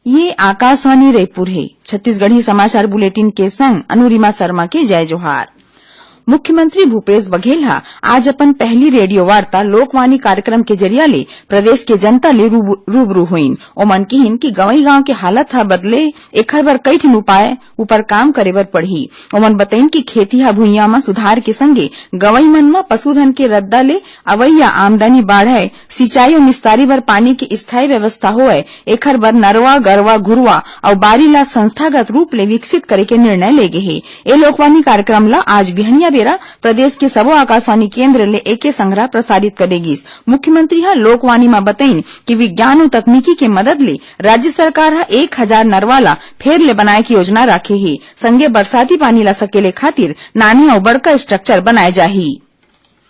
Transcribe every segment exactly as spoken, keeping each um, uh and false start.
ये आकाशवाणी रायपुर हे। छत्तीसगढ़ी समाचार बुलेटिन के संग अनुरिमा शर्मा के जय जोहार। मुख्यमंत्री भूपेश बघेल ह आज अपन पहली रेडियो वार्ता लोकवाणी कार्यक्रम के जरिया ले प्रदेश के जनता ले रूब-, रूबरू होइन। ओमन किहिन कि गंवई गांव के हालत ह बदले, एखर बर कई ठिन उपाय ऊपर काम करे बर पड़ही। ओमन बतइन कि खेती ह भुइयां म सुधार के संगे गंवई मन म पशुधन के रद्दा ले अवइया आमदनी बाढ़य, सिंचाई अउ निस्तारी बर पानी के स्थायी व्यवस्था होवय, एखर बर नरवा, गरवा, घुरवा अउ बारी ला संस्थागत रूप ले विकसित करे के निर्णय ले गे हे। ए लोकवाणी कार्यक्रम ला आज बिहनिया बेरा प्रदेश के सबो आकाशवाणी केंद्र ले एके संघरा प्रसारित करे गिस। मुख्यमंत्री ह लोकवाणी म बतइन कि विज्ञान अउ तकनीकी के मदद ले राज्य सरकार ह एक हजार नरवा ला फेर ले बनाए के योजना राखे हे, संगे बरसाती पानी ला सकेले खातिर नान्हे अउ बड़का स्ट्रक्चर बनाए जाही।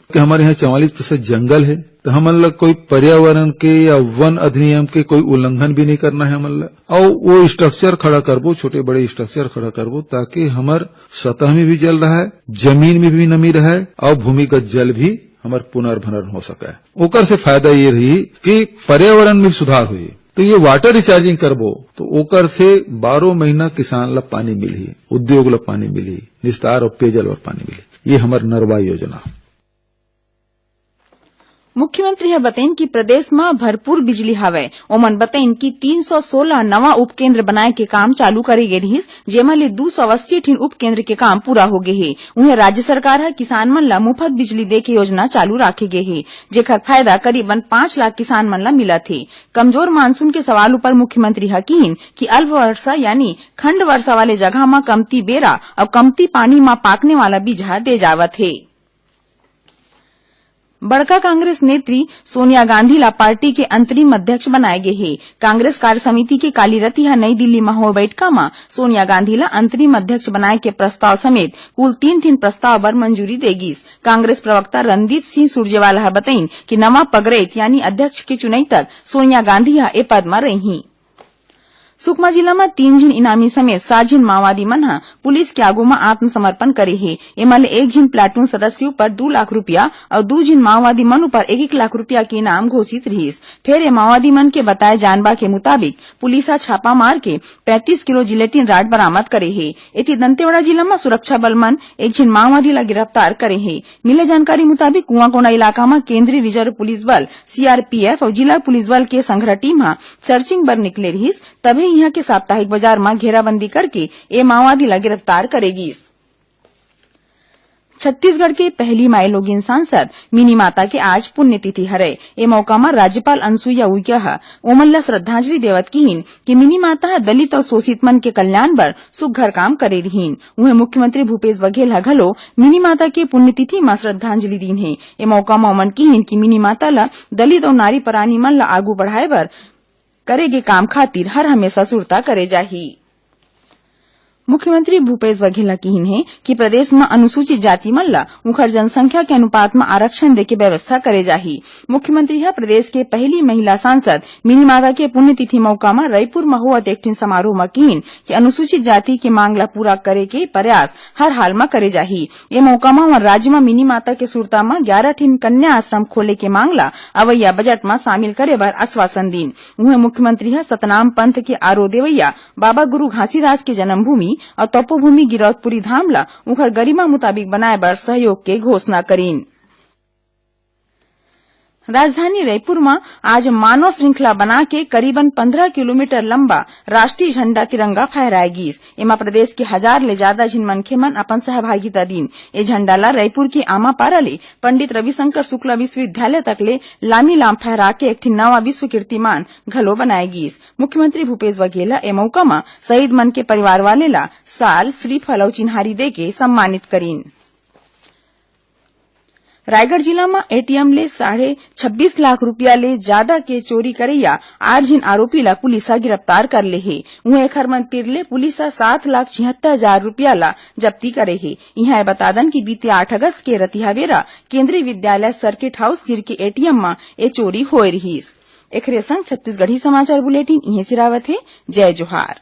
कि हमर इहाँ चवालीस प्रतिशत जंगल हे, त हमन ला कोई पर्यावरण के या वन अधिनियम के कोई उल्लंघन भी नहीं करना हे हमन ला। अउ वो स्ट्रक्चर खड़ा करबो, छोटे बड़े स्ट्रक्चर खड़ा करबो, ताकि हमर सतह में भी जल रहय, जमीन में भी नमी रहय, अउ भूमिगत जल भी हमर पुनर्भरण हो सकय। ओकर से फायदा ये रही कि पर्यावरण में सुधार होही। तो ये वाटर रिचार्जिंग करबो, तो ओकर से बारह महीना किसान ला पानी मिलही, उद्योग ला पानी मिलही, निस्तार अउ पेयजल बर पानी मिलही। ये हमर नरवा योजना। मुख्यमंत्री ह बतइन कि प्रदेश म भरपूर बिजली हवय। ओमन बतइन कि तीन सौ सोलह नवा उपकेंद्र बनाए के काम चालू करे गे रिहिस, जेमा ले दू सौ अस्सी ठिन उपकेंद्र के काम पूरा हो गे हे। उहें, राज्य सरकार ह किसान मन ल मुफ्त बिजली दे के योजना चालू राखे गे हे, जेखर फायदा करीबन पाँच लाख किसान मन ल मिलत हे। कमजोर मानसून के सवाल उपर मुख्यमंत्री ह किहिन कि अल्प वर्षा यानी खंड वर्षा वाले जगह म कमती बेरा अउ कमती पानी म पाकने वाला बीजहा दे जावत हे। बड़का कांग्रेस नेत्री सोनिया गांधी ला पार्टी के अंतरिम अध्यक्ष बनाए गे हे। कांग्रेस कार्य समिति के काली रतिहा नई दिल्ली म होए बैठका म सोनिया गांधी ला अंतरिम अध्यक्ष बनाए के प्रस्ताव समेत कुल तीन ठिन प्रस्ताव बर मंजूरी दे गिस। कांग्रेस प्रवक्ता रणदीप सिंह सुरजेवाला ह बतइन कि नवा पगरैत यानी अध्यक्ष के चुनई तक सोनिया गांधी ह ए पद म रइही। सुकमा जिला म तीन झिन इनामी समेत सात झिन माओवादी मन ह पुलिस के आगू म आत्मसमर्पण करे हे। एमा ले एक झिन प्लाटून सदस्य ऊपर दू लाख रुपया अउ दू झिन माओवादी मन ऊपर एक एक लाख रुपया के इनाम घोषित रिहिस। फेर ए माओवादी मन के बताए जानबा के मुताबिक पुलिस ह छापा मार के पैंतीस किलो जिलेटिन राड बरामद करे हे। एती दंतेवाड़ा जिला म सुरक्षा बल मन एक झिन माओवादी ला गिरफ्तार करे हे। मिले जानकारी मुताबिक कुआंकोना इलाका म केंद्रीय रिजर्व पुलिस बल, सीआरपीएफ, अउ जिला पुलिस बल के संघरा टीम ह सर्चिंग बर निकले रिहिस, तभे इहां के साप्ताहिक बाजार म घेराबंदी करके ए माओवादी ला गिरफ्तार करे गिस। छत्तीसगढ़ के पहली माईलोगिन सांसद मिनी माता के आज पुण्यतिथि हरय। ए मौका म राज्यपाल अनुसुईया उइके ह ओमन ल श्रद्धांजलि देवत किहिन कि मिनी माता ह दलित अउ शोषित मन के कल्याण बर सुग्घर काम करे रिहिन। उहें, मुख्यमंत्री भूपेश बघेल ह घलो मिनी माता के पुण्यतिथि म श्रद्धांजलि दीन हे। ए मौका म ओमन किहिन कि मिनी माता ल दलित अउ नारी परानी मन ल आगू बढ़ाए बर करे गे काम खातिर हर हमेशा सुरता करे जाही। मुख्यमंत्री भूपेश बघेल ह किहिन हे कि प्रदेश म अनुसूचित जाति मन ल उंखर जनसंख्या के अनुपात म आरक्षण देके व्यवस्था करे जाही। मुख्यमंत्री ह प्रदेश के पहली महिला सांसद मिनी माता के पुण्यतिथि मौका म रईपुर म होवत एक ठिन समारोह म किहिन कि अनुसूचित जाति के मांग ल पूरा करे के प्रयास हर हाल म करे जाही। ए मौका म उमन राज्य म मिनी माता के सुरता म ग्यारह ठिन कन्या आश्रम खोले के मांग ल अवइया बजट म शामिल करे बर आश्वासन दीन। उहें, मुख्यमंत्री ह सतनाम पंथ के आरो देवइया बाबा गुरु घासीदास के जन्मभूमि अउ तपोभूमि गिरौदपुरी धाम ल उंखर गरिमा मुताबिक बनाए बर सहयोग के घोषणा करीन। राजधानी रईपुर म आज मानव श्रृंखला बना के करीबन पन्द्रह किलोमीटर लंबा राष्ट्रीय झंडा तिरंगा फहराए गीस। एमा प्रदेश के हजार ले जादा झिन मनखे मन अपन सहभागिता दीन। ए झंडा ल रईपुर के आमापारा ले पंडित रविशंकर शुक्ला विश्वविद्यालय तक ले लामी लाम फहरा के एक ठिन नवा विश्व कीर्तिमान घलो बनाए गीस। मुख्यमंत्री भूपेश बघेल ह ए मौका म शहीद मन के परिवार वाले ला साल, श्रीफल अउ चिन्हारी दे के सम्मानित करीन। रायगढ़ जिला म एटीएम ले साढ़े छब्बीस लाख रुपया ले जादा के चोरी करइया आठ झिन आरोपी ला पुलिस ह गिरफ्तार कर ले हे। उहें, एखर मन तीर ले पुलिस ह सात लाख छिहत्तर हजार रुपया ला जब्ती करे हे। इहां ए बता दन कि बीते आठ अगस्त के रतिहा बेरा केंद्रीय विद्यालय सर्किट हाउस तीर के एटीएम म ए चोरी होए रिहिस। एखरे संग छत्तीसगढ़ी समाचार बुलेटिन इहें सिरावत हे। जय जोहार।